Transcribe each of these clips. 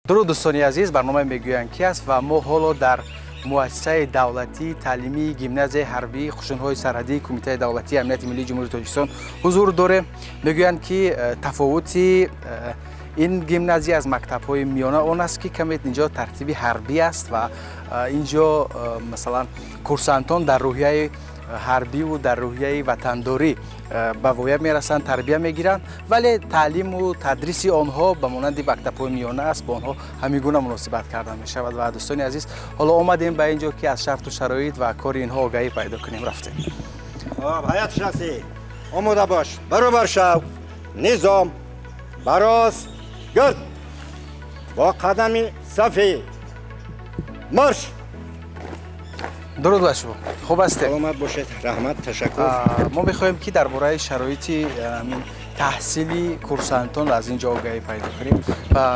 Дуруд, дӯстони азиз, барномаи «Мегӯянд ки» аст ва мо ҳоло дар муассисаи давлатии таълимии гимназияи ҳарбии қушунҳои сарҳадии Кумитаи давлатии амнияти миллии Ҷумҳурии Тоҷикистон ҳузур дорем. Мегӯянд, ки тафовути ин гимназия аз мактабҳои миёна он аст, ки каме инҷо тартиби ҳарбӣ аст ва инҷо, масалан, курсантон дар рӯҳияи ҳарбиву дар рӯҳияи ватандорӣ ба воя мерасанд, тарбия мегиранд, вале таълиму тадриси онҳо ба монанди мактабҳои миёна аст, бо онҳо ҳамин гуна муносибат карда мешавад. Ва дӯстони азиз, ҳоло омадем ба ин ҷо, ки аз шарту шароит ва кори инҳо огаҳӣ пайдо кунем. Рафтем. Ҳайати шахсӣ, омода бош, баробар шав, низом, барост, гирд, бо қадами сафӣ марш! Дуруд ба шумо, хуб ҳастед? Саломат бошед, раҳмат, ташаккур. Мо мехоҳем, ки дар бораи шароити таҳсили курсантон аз ин ҷо огаҳӣ пайдо кунем ва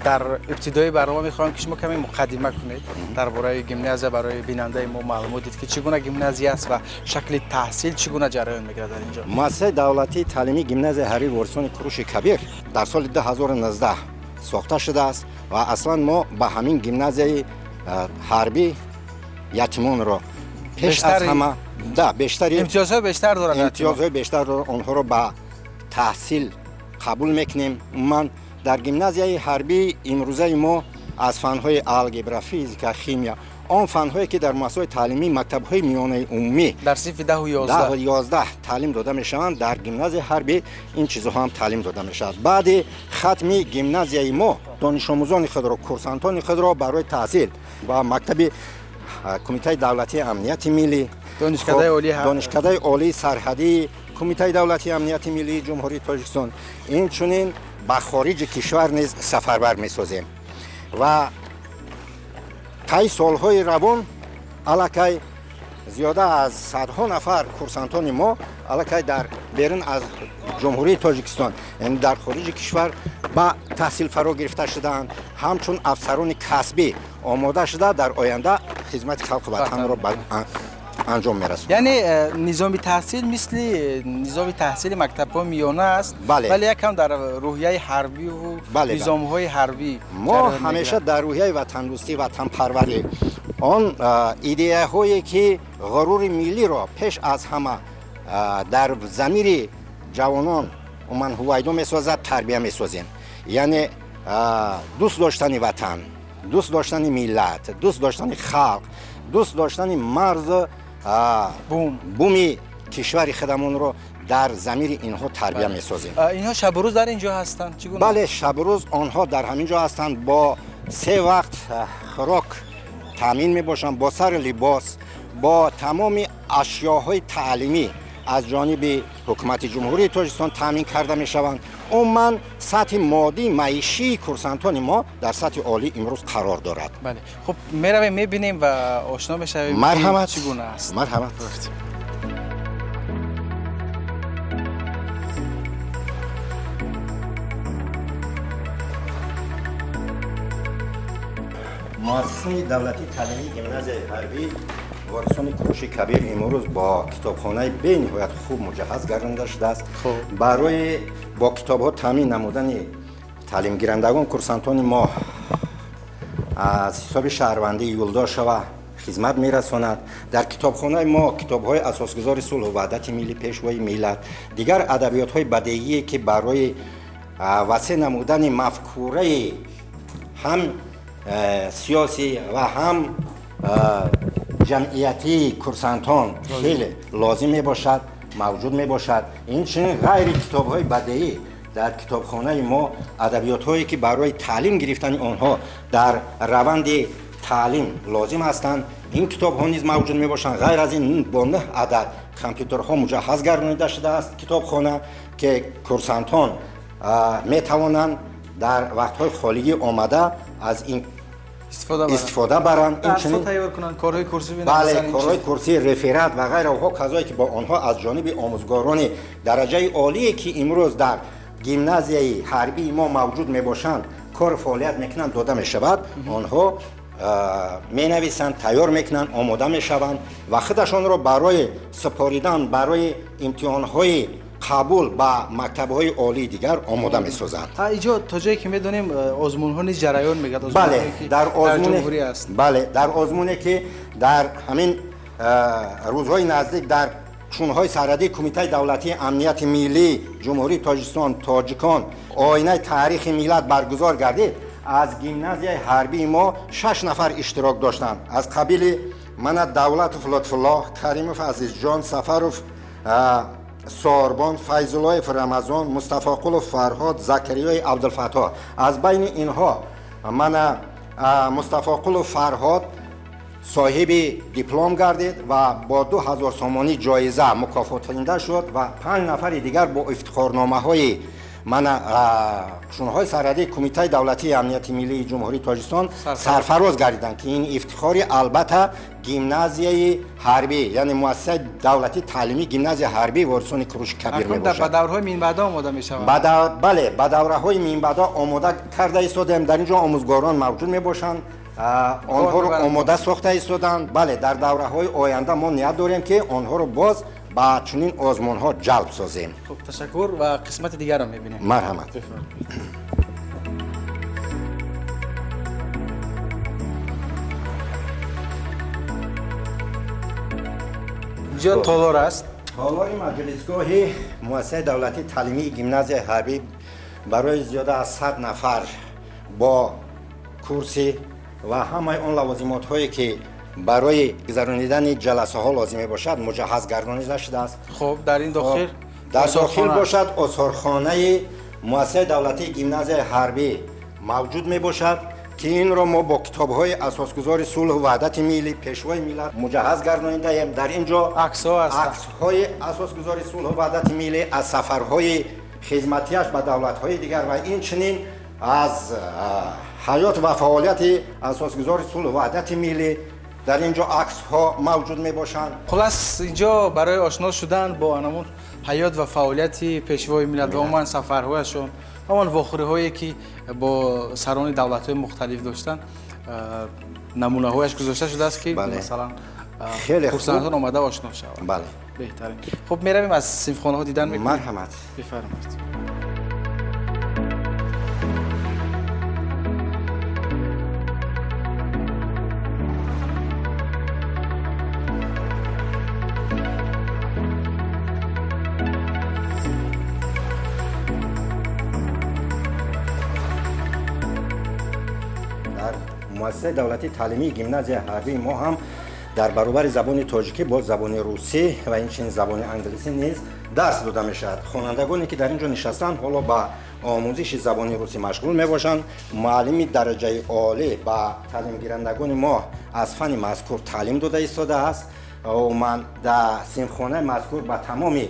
дар ибтидои барнома мехоҳам, ки шумо каме муқаддима кунед дар бораи гимназия, барои бинандаи мо маълумот дид, ки чӣ гуна гимназия аст ва шакли таҳсил чӣ гуна ҷараён мегирад дар ин ҷо. Муассисаи давлатии таълимии гимназияи ҳарбии ворисони Куруши Кабир дар соли 2019 сохта шудааст ва аслан мо ба ҳамин гимназияи ҳарбӣ ятимонро пеш аз ҳама да бештари имтиёзҳои бештар дорад. Имтиёзҳои бештар дорад, онҳоро ба таҳсил қабул мекунем. Умуман, дар гимназияи ҳарбии имрӯзаи мо аз фанҳои алгебра, физика, химия, он фанҳое ки дар муассисаҳои таълимии мактабҳои миёнаи умумӣ дар синфи 10-у 11 11 таълим дода мешаванд, дар гимназияи ҳарбӣ ин чизҳо ҳам таълим дода мешавад. Баъди хатми гимназияи мо донишомӯзони худро, курсантони худро барои таҳсил ба мактаби Кумитаи давлатии амнияти миллӣ, Донишкадаи олии сарҳадии Кумитаи давлатии амнияти миллии Ҷумҳурии Тоҷикистон, инчунин ба хориҷи кишвар низ сафарбар месозем. Ва таи солҳои равон аллакай зиёда аз садҳо нафар курсантони мо аллакай дар берун аз Ҷумҳурии Тоҷикистон, яъне дар хориҷи кишвар ба таҳсил фаро гирифта шудаанд, ҳамчун афсарони касбӣ омода шуда, дар оянда хизмати халқу ватанро анҷом мерасонанд. Яъне низоми таҳсил мисли низоми таҳсили мактабҳои миёна аст, вале якам дар рӯҳияи ҳарбиву низомҳои ҳарбӣ. Мо ҳамеша дар рӯҳияи ватандӯстӣ, ватанпарварӣ, он идеяҳое ки ғурури миллиро пеш аз ҳама дар замири ҷавонон умуман ҳувайдо месозад, тарбия месозем. Яъне дӯст доштани ватан, дӯст доштани миллат, дӯст доштани халқ, дӯст доштани марзу буми кишвари худамонро дар замири инҳо тарбия месозем. Инҳо шабу рӯз дар ин ҷо ҳастанд? Чӣ гуна? Бале, шабу рӯз онҳо дар ҳамин ҷо ҳастанд, бо се вақт хӯрок таъмин мебошанд, бо сари либос, бо тамоми ашёҳои таълимӣ аз ҷониби ҳукумати Ҷумҳурии Тоҷикистон таъмин карда мешаванд. Умуман, сатҳи моддии маишии курсантони мо дар сатҳи олӣ имрӯз қарор дорад. Бале, хуб, меравем, мебинем ва ошно мешавем. Марҳамат. Чӣ гуна аст. Марҳамат. Муассисаи давлатии таълимии гимназияи ҳарбӣ ворисони Куруши Кабир имрӯз бо китобхонаи бениҳоят хуб муҷаҳҳаз гардонида шудааст. Барои бо китобҳо таъмин намудани таълимгирандагон, курсантони мо аз ҳисоби шаҳрвандии Юлдошева хизмат мерасонад. Дар китобхонаи мо китобҳои асосгузори сулҳу ваҳдати миллӣ, Пешвои миллат, дигар адабиётҳои бадеие, ки барои васеъ намудани мафкураи ҳам сиёсӣ ва ҳам ҷамъиятии курсантон хеле лозим мебошад, мавҷуд мебошад. Инчунин ғайри китобҳои бадеӣ дар китобхонаи мо адабиётҳое, ки барои таълим гирифтани онҳо дар раванди таълим лозим ҳастанд, ин китобҳо низ мавҷуд мебошанд. Ғайр аз ин, бо нӯҳ адад компютерҳо муҷаҳҳаз гардонида шудааст китобхона, ки курсантон метавонанд дар вақтҳои холигӣ омада аз ин истифода баранд. Бале, корҳои курсӣ, реферат ва ғайра ҳоказое, ки бо онҳо аз ҷониби омӯзгорони дараҷаи олие, ки имрӯз дар гимназияи ҳарбии мо мавҷуд мебошанд, кору фаъолият мекунанд, дода мешавад, онҳо менависанд, тайёр мекунанд, омода мешаванд ва худашонро барои супоридан барои имтиҳонҳои Қабул ба мактабҳои олии дигар омода месозанд. Инҷо, то ҷое ки медонем, озмунҳо низ ҷараён мегирад. Бале, дар ҷумҳурӣ аст. Бале, дар озмуне ки дар ҳамин рӯзҳои наздик дар қӯшунҳои сарҳадии Кумитаи давлатии амнияти миллии Ҷумҳурии Тоҷикистон «Тоҷикон оинаи таърихи миллат» баргузор гардид, аз гимназияи ҳарбии мо шаш нафар иштирок доштанд, аз қабили мана Давлатов Лутфуллоҳ, Каримов Азизҷон, Сафаров Сорбон, Файзуллоев Рамазон, Мустафоқулов Фарҳод, Закариёи Абдулфаттоҳ. Аз байни инҳо мана Мустафоқулов Фарҳод соҳиби диплом гардид ва бо 2000 сомонӣ ҷоиза мукофотонида шуд ва панҷ нафари дигар бо ифтихорномаҳои мана қӯшунҳои сарҳадии Кумитаи давлатии амнияти миллии Ҷумҳурии Тоҷикистон сарфароз гардиданд, ки ин ифтихори албатта гимназияи ҳарбӣ, яъне муассисаи давлатии таълимии гимназияи ҳарбии ворисони Куруши Кабир мебошад. Ба давраҳои минбаъда омода мешаванд? Бале, ба давраҳои минбаъда омода карда истодаем. Дар ин ҷо омӯзгорон мавҷуд мебошанд, онҳоро омода сохта истоданд. Бале, дар давраҳои оянда мо ният дорем, ки онҳоро боз ба чунин озмунҳо ҷалб созем. Хуб, ташаккур, ва қисмати дигарро мебинем. Марҳамат. Инҷо толор аст. Толори маҷлисгоҳи муассисаи давлатии таълимии гимназияи ҳарбӣ барои зиёда аз 100 нафар бо курсӣ ва ҳамаи он лавозимотҳое, ки барои гузаронидани ҷаласаҳо лозим мебошад, муҷаҳҳаз гардонида шудааст. Хуб, дар ин дохил? Дар дохил бошад, осорхонаи муассисаи давлатии гимназияи ҳарбӣ мавҷуд мебошад, ки инро мо бо китобҳои асосгузори сулҳу ваҳдати миллӣ, Пешвои миллат муҷаҳҳаз гардонидаем. Дар ин ҷо аксҳои асосгузори сулҳу ваҳдати миллӣ аз сафарҳои хизматиаш ба давлатҳои дигар ва инчунин аз ҳаёт ва фаъолияти асосгузори сулҳу ваҳдати миллӣ дар ин ҷо аксҳо мавҷуд мебошанд. Хулас, инҷо барои ошно шудан бо анамун ҳаёт ва фаъолияти Пешвои миллат ва умуман сафарҳояшон, ҳамон вохӯриҳое, ки бо сарони давлатҳои мухталиф доштанд, намунаҳояш гузошта шудааст, ки масалан курсантон омада ошно шаванд. Бале. Беҳтарин. Хуб, меравем, аз синфхонаҳо дидан мекунем. Марҳамат. Бифармоед. Муассисаи давлатии таълимии гимназияи ҳарбии мо ҳам дар баробари забони тоҷикӣ боз забони русӣ ва инчунин забони англисӣ низ дарс дода мешавад. Хонандагоне, ки дар ин ҷо нишастанд, ҳоло ба омӯзиши забони русӣ машғул мебошанд. Муаллими дараҷаи олӣ ба таълимгирандагони мо аз фанни мазкур таълим дода истодааст. Ман дар синфхонаи мазкур ба тамоми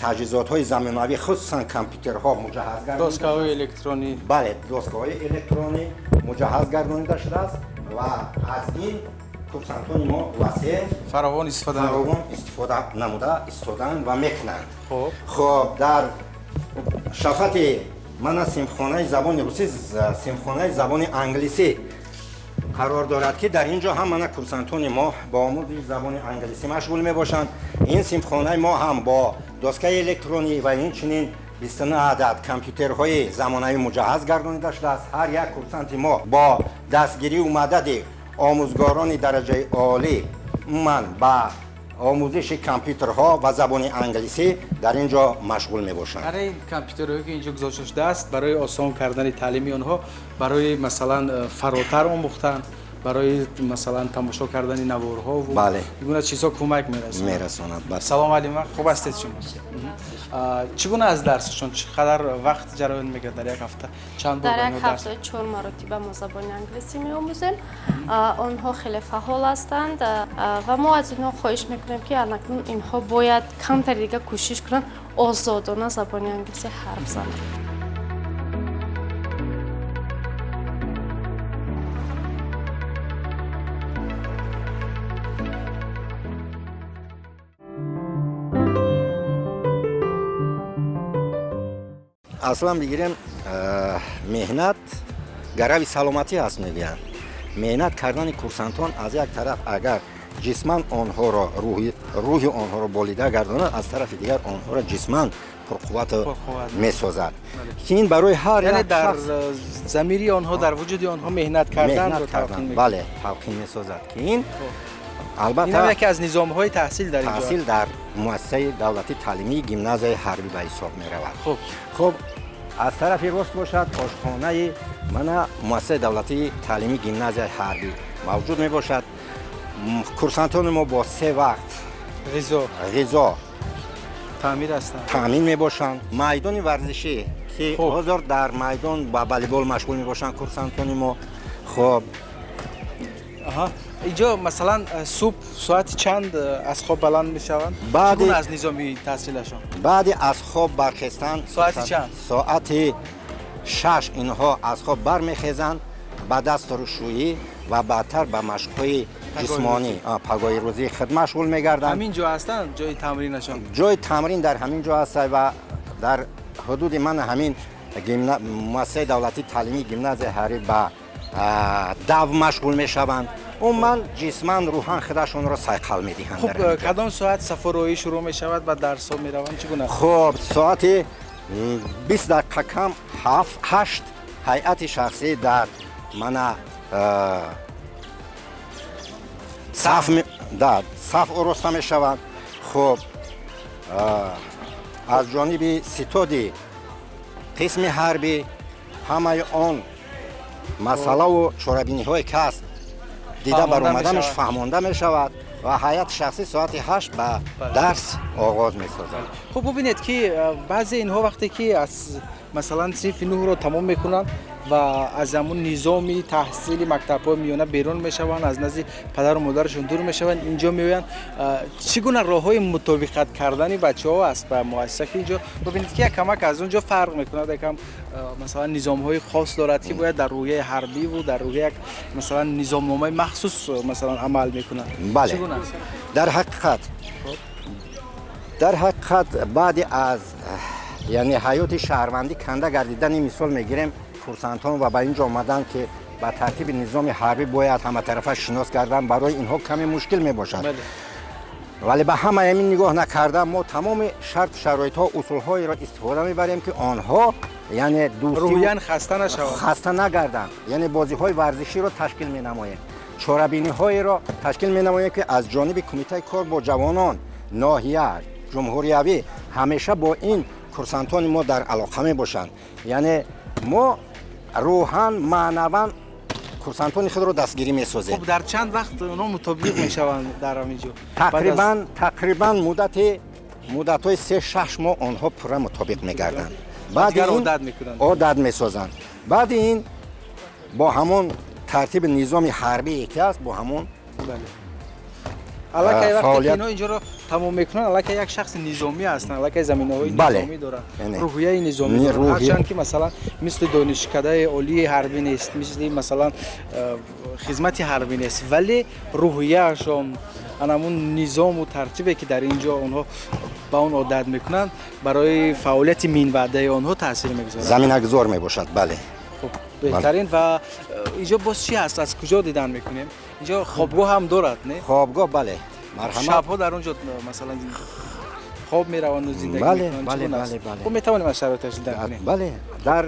таҷҳизотҳои замонавӣ, хусусан компютерҳо муҷаҳҳаз гардида. Доскаҳои электронӣ. Бале, доскаҳои электронӣ муҷаҳҳаз гардонида шудааст ва аз ин курсантони мо васеъ фаровон истифода фаровон истифода намуда истодаанд ва мекунанд. Хуб, дар шафати мана синфхонаи забони русӣ синфхонаи забони англисӣ қарор дорад, ки дар ин ҷо ҳам мана курсантони мо бо омӯзиши забони англисӣ машғул мебошанд. Ин синфхонаи мо ҳам бо доскаи электронӣ ва инчунин 29 адад компютерҳои замонавӣ муҷаҳҳаз гардонида шудааст. Ҳар як курсанти мо бо дастгирию мадади омӯзгорони дараҷаи олӣ умуман ба омӯзиши компютерҳо ва забони англисӣ дар ин ҷо машғул мебошанд. Ҳар ин компютерҳое, ки инҷо гузошта шудааст, барои осон кардани таълими онҳо, барои масалан фаротар омӯхтан, барои масалан тамошо кардани наворҳо бале ин гуна чизҳо кӯмак мерасонад. Мерасонад. Салом, Алима, хуб ҳастед шумо? Чӣ гуна аз дарсашон, чӣ қадар вақт ҷараён мегирад, дар як ҳафта чанд бор? Дар як ҳафта чор маротиба мо забони англисӣ меомӯзем. Онҳо хеле фаъол ҳастанд ва мо аз инҳо хоҳиш мекунем, ки анакнун инҳо бояд камтар дига кӯшиш кунанд, озодона забони англисӣ ҳарф зананд. Аслан бигирем, меҳнат гарави саломатӣ аст, мегӯянд. Меҳнат кардани курсантон аз як тараф агар ҷисман онҳоро, рӯҳи онҳоро болида гардонад, аз тарафи дигар онҳоро ҷисман пурқувват месозад, ки ин барои ҳар яъне дар замири онҳо, дар вуҷуди онҳо меҳнат карданро талқин мекунад. Бале, талқин месозад, ки ин албатта ин яке аз низомҳои таҳсил дар инҷо, таҳсил дар муассисаи давлатии таълимии гимназияи ҳарбӣ ба ҳисоб меравад. Хуб, аз тарафи рост бошад, ошхонаи мана муассисаи давлатии таълимии гимназияи ҳарбӣ мавҷуд мебошад. Курсантони мо бо се вақт ғизо таъмин ҳастанд, таъмин мебошанд. Майдони варзишӣ, ки ҳозир дар майдон ба волейбол машғул мебошанд курсантони мо. Хуб, инҷо масалан субҳ соати чанд аз хоб баланд мешаванд? Чӣ гуна аз низоми таҳсилашон? Баъди аз хоб бархестан соати чанд? Соати 6 инҳо аз хоб бармехезанд, ба дастрӯшӯӣ ва баъдтар ба машқҳои ҷисмонӣ пагоҳи рӯзии худ машғул мегарданд. Ҳамин ҷо ҳастанд ҷои тамринашон? Ҷои тамрин дар ҳамин ҷо аст ва дар ҳудуди ман ҳамин муассисаи давлатии таълимии гимназияи ҳарбӣ ба дав машғул мешаванд. Умуман ҷисман, рӯҳан худашонро сайқал медиҳанд. Хуб, кадом соат сафарроӣ шурӯъ мешавад ва дарсҳо мераванд, чӣ гуна? Хуб, соати 20 дақиқа кам 8 ҳайати шахсӣ дар мана саф ороста мешаванд. Хуб, аз ҷониби ситоди қисми ҳарбӣ ҳамаи он масъалаву чорабиниҳое ки аст дида баромада фаҳмонда мешавад ва ҳайати шахсӣ соати 8 ба дарс оғоз месозад. Хуб, бубинед, ки баъзе инҳо вақте ки аз масалан синфи нӯҳро тамом мекунанд ва аз ҳамун низоми таҳсили мактабҳои миёна берун мешаванд, аз назди падару модарашон дур мешаванд, инҷо меоянд. Чӣ гуна роҳҳои мутобиқат кардани бачаҳо аст ба муассиса, ки инҷо бубинед, ки як камак аз он ҷо фарқ мекунад, якам масалан низомҳои хос дорад, ки бояд дар рӯҳияи ҳарбиву дар рӯҳияи як масалан низомномаи махсус масалан амал мекунад? Бале, дар ҳақиқат баъди аз яъне ҳаёти шаҳрвандӣ канда гардидани мисол мегирем курсантон ва ба ин ҷо омаданд, ки ба тартиби низоми ҳарбӣ бояд ҳаматарафа шинос кардан, барои инҳо каме мушкил мебошад. Вале ба ҳамаи ҳамин нигоҳ накарда мо тамоми шарту шароитҳо, усулҳоеро истифода мебарем, ки онҳо яъне рӯҳиян хаста нашаванд, хаста нагарданд. Яъне бозиҳои варзиширо ташкил менамоем, чорабиниҳоеро ташкил менамоем, ки аз ҷониби кумитаи кор бо ҷавонон ноҳия, ҷумҳуриявӣ ҳамеша бо ин курсантони мо дар алоқа мебошанд. Яъне мо рӯҳан, маънаван курсантони худро дастгирӣ месозем. Хуб, дар чанд вақт онҳо мутобиқ мешаванд дар ҳамин ҷо? Тақрибан муддатҳои 3-6 моҳ онҳо пурра мутобиқ мегарданд. Баъд одат мекунанд, одат месозанд. Баъди ин бо ҳамон тартиби низоми ҳарбие ки аст, бо ҳамон аллакай вақте ки инҳо инҷоро тамом мекунанд, аллакай як шахси низомӣ ҳастанд, аллакай заминаҳои низомӣ доранд, рӯҳияи низомӣ доранд. Ҳарчанд ки масалан мисли донишкадаи олии ҳарбӣ нест, мисли масалан хизмати ҳарбӣ нест, вале рӯҳияашон, ҳамун низому тартибе ки дар ин ҷо онҳо ба он одат мекунанд, барои фаъолияти минбаъдаи онҳо таъсир мегузорад, заминагузор мебошад. Бале, хуб, беҳтарин. Ва инҷо боз чӣ ҳаст, аз куҷо дидан мекунем? Инҷо хобгоҳ ҳам дорад, не? Хобгоҳ, бале, марҳамат. Шабҳо дар он ҷо масалан хоб мераванд, зиндагӣ мекунанд? Бале, бале, бале. Хуб, метавонем аз шароиташ дидан кунем? Бале, дар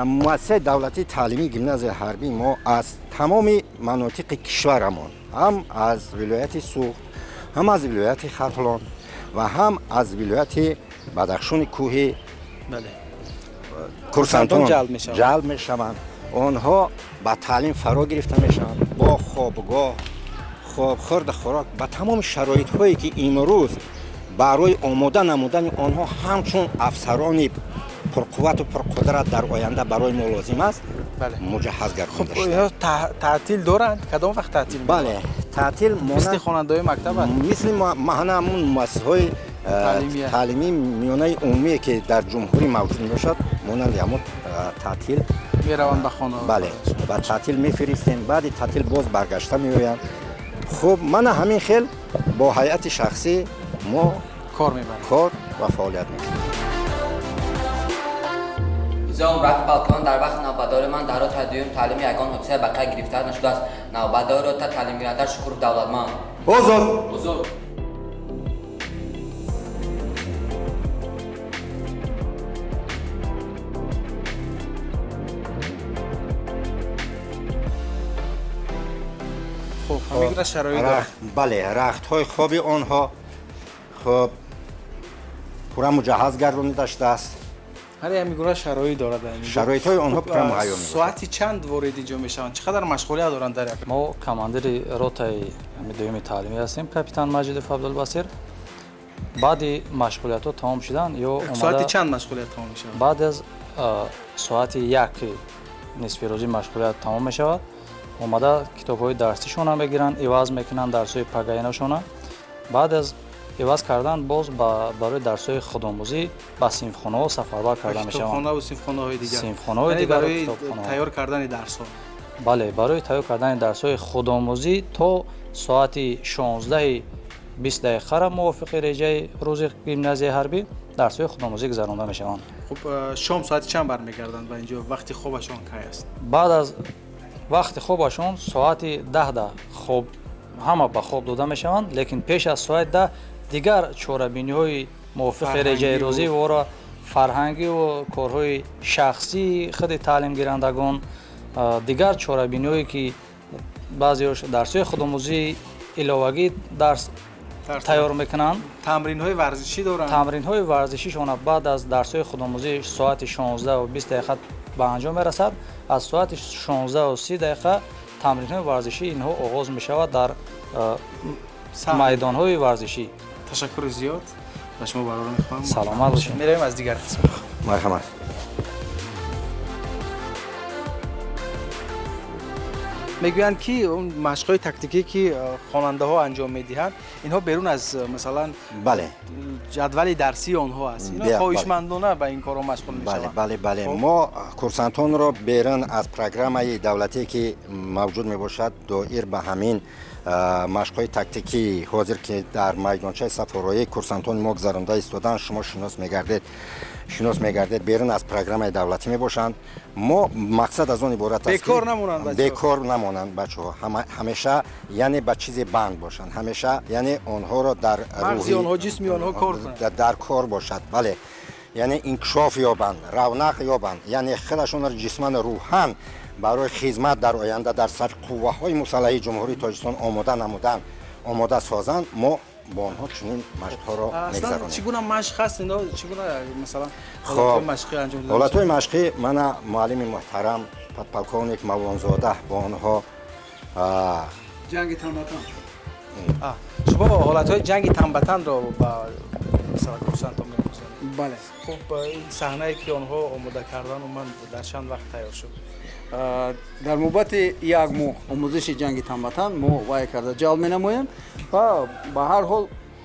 муассисаи давлатии таълимии гимназияи ҳарбӣ мо аз тамоми манотиқи кишварамон, ҳам аз вилояти Суғд, ҳам аз вилояти Хатлон ва ҳам аз вилояти Бадахшони кӯҳӣ курсантон ҷалб мешаванд. Онҳо ба таълим фаро гирифта мешаванд бо хобгоҳ, хоб, хӯрду хӯрок, ба тамоми шароитҳое ки имрӯз барои омода намудани онҳо ҳамчун афсарони пурқуввату пурқудрат дар оянда барои мо лозим аст, муҷаҳҳаз гардонида шуданд. Таътил доранд? Кадом вақт таътил? Бале, таътил мисли хонандаҳои мактаб аст? Мисли ҳамун муассисаҳои таълимии миёнаи умумие ки дар ҷумҳурӣ мавҷуд мебошад, монанди ҳамун таътил мераванд ба хона. Бале, ба таътил мефиристем, баъди таътил боз баргашта меоянд. Хуб, мана ҳамин хел бо ҳайати шахсӣ мо кор мебарем, кор ва фаъолият мекунем. Низом рафт балкон дар вақт навбатдори ман дар рота дуюм таълими ягон ҳодисаи ба қайд гирифта нашудааст. Навбатдори рота таълимгиранда Шукуров ҳозир. Ҳозир. онҳо. Ҳамин гуна шароит дорад. Бале, рахтҳои хоби онҳо хуб пурра муҷаҳҳаз гардонида шудааст. Ҳар ҳамин гуна шароит дорад дар инҷо. Шароитҳои онҳо Хуб, пурра муҳайё мебошад. Соати чанд ворид инҷо мешаванд? Чӣ қадар машғулият доранд дар як Мо командири ротаи дуюми таълимӣ ҳастем, капитан Маҷидов Абдулбасир. Баъди машғулиятҳо тамом шудан ё Соати чанд машғулият тамом мешавад? Баъд аз соати 1 нисфирӯзӣ машғулият тамом мешавад. Омада китобҳои дарсишонро мегиранд, иваз мекунанд дарсҳои пагаинашона. Баъд аз иваз кардан боз барои дарсҳои худомӯзӣ ба синфхонаҳо сафарбар карда мешаванд. Китобхонаву синфхонаҳои дигар. Синфхонаҳои Яъне дигару барои китобхонаҳо. тайёр кардани дарсҳо. Бале, барои тайёр кардани дарсҳои худомӯзӣ то соати 16:20 дақиқара мувофиқи реҷаи рӯзи гимназияи ҳарбӣ дарсҳои худомӯзӣ гузаронда мешаванд. Хуб, шом соати чанд бармегарданд ба инҷо? Вақти хобашон кай аст? Баъд аз вақти хобашон соати 10-да хоб ҳама ба хоб дода мешаванд, лекин пеш аз соати 10 дигар чорабиниҳои мувофиқи реҷаи рӯзӣ вора фарҳангиву корҳои шахсии худи таълимгирандагон, дигар чорабиниҳое ки баъзеош дарсҳои худомӯзии иловагӣ дарс тайёр мекунанд. Тамринҳои варзишӣ доранд? Тамринҳои варзишишона баъд аз дарсҳои худомӯзӣ соати 16:20 дақиқа ба анҷом мерасад. Аз соати 16:30 дақиқа тамринҳои варзишии инҳо оғоз мешавад дар майдонҳои варзишӣ. Ташаккури зиёд ба шумо, бароро мехоҳам. Саломат бошед. Меравем аз дигар қисм. Марҳамат. Мегӯянд, ки он машқҳои тактикӣ, ки хонандаҳо анҷом медиҳанд, инҳо берун аз масалан бале ҷадвали дарсии онҳо аст. Инҳо хоҳишмандона ба ин корҳо машғул мешаванд. Бале, мо курсантонро берун аз программаи давлатие, ки мавҷуд мебошад, доир ба ҳамин машқҳои тактикӣ, ҳозир ки дар майдончаи сафороӣ курсантони мо гузаронда истодан, шумо шинос мегардед, берун аз программаи давлатӣ мебошанд. Мо мақсад аз он иборат аст, бекор намонанд бачаҳо. Бекор намонанд бачаҳо, ҳамеша яъне ба чизе банд бошанд, ҳамеша яъне онҳоро дар мағзи онҳо, ҷисми онҳо кор кунад. Дар кор бошад, бале, яъне инкишоф ёбанд, равнақ ёбанд, яъне худашонро ҷисман, рӯҳан барои хизмат дар оянда дар сафи қувваҳои мусаллаҳи Ҷумҳурии Тоҷикистон омода намуданд, омода созанд. Мо бо онҳо чунин машқҳоро мегузаронем. Чӣ гуна машқ ҳаст ино? Чӣ гуна, масалан, ҳолатҳои машқӣ анҷом дода? Ҳолатҳои машқӣ мана муаллими муҳтарам подполковник Мавлонзода бо онҳо ҷанги танбатан. Шумо ҳолатҳои ҷанги танбатанро ба масалан курсантон меомӯзонед? Бале. Хуб, ин саҳнае, ки онҳо омода кардан, умуман дар чанд вақт тайёр шуд? Дар муддати як моҳ омӯзиши ҷанги танбатан мо вай карда ҷалб менамоем ва ба ҳар ҳол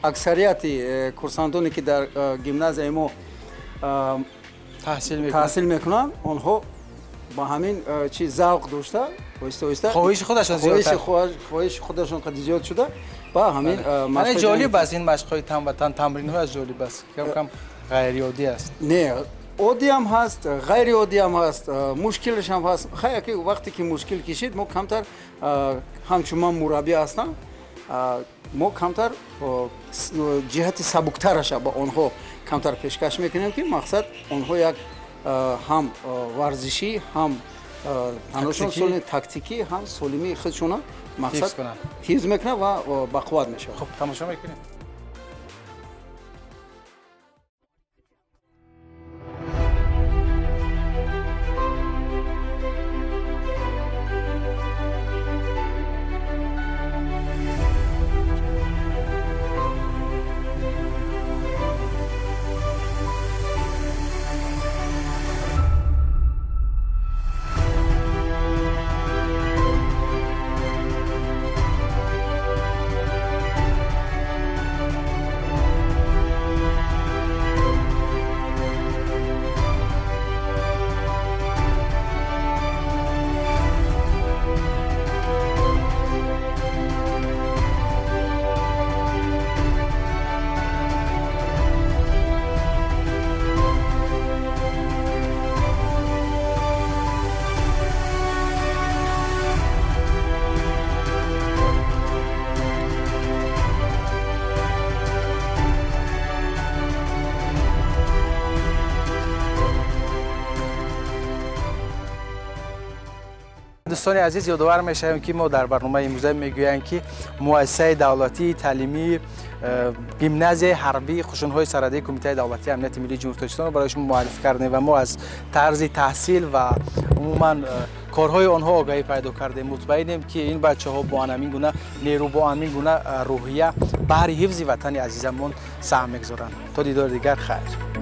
аксарияти курсантоне, ки дар гимназияи мо таҳсил мекунанд, онҳо ба ҳамин чиз завқ дошта, оҳиста оҳиста хоҳиши худашон зиёдтар. Хоҳиши худашон қади зиёд шуда, ба ҳамин Мане ҷолиб аст ин машқҳои танбатан, тамринҳояш ҷолиб аст, кам кам ғайриоддӣ аст. Не, оддиам ҳаст, ғайриоддиам ҳаст, мушкилашам ҳаст. Хай, ки вақте ки мушкил кишид, мо камтар, ҳамчун ман мураббӣ ҳастам, мо камтар ҷиҳати сабуктараша ба онҳо камтар пешкаш мекунем, ки мақсад онҳо як ҳам варзишӣ, ҳам таношон тактикӣ, ҳам солимии худшона мақсад ҳифз мекунад ва бақувват мешавад. Хуб, тамошо мекунем. Дӯстони азиз, ёдовар мешавем, ки мо дар барномаи имрӯза мегӯянд, ки муассисаи давлатии таълимии гимназияи ҳарбии қушунҳои сарҳадии Кумитаи давлатии амнияти миллии Ҷумҳурии Тоҷикистонро барои шумо муаррифӣ кардем ва мо аз тарзи таҳсил ва умуман корҳои онҳо огаҳӣ пайдо кардем. Мутмаинем, ки ин бачаҳо бо ҳамин гуна нерӯ, бо ҳамин гуна рӯҳия баҳри ҳифзи ватани азизамон саҳм мегузоранд. То дидори дигар, хайр.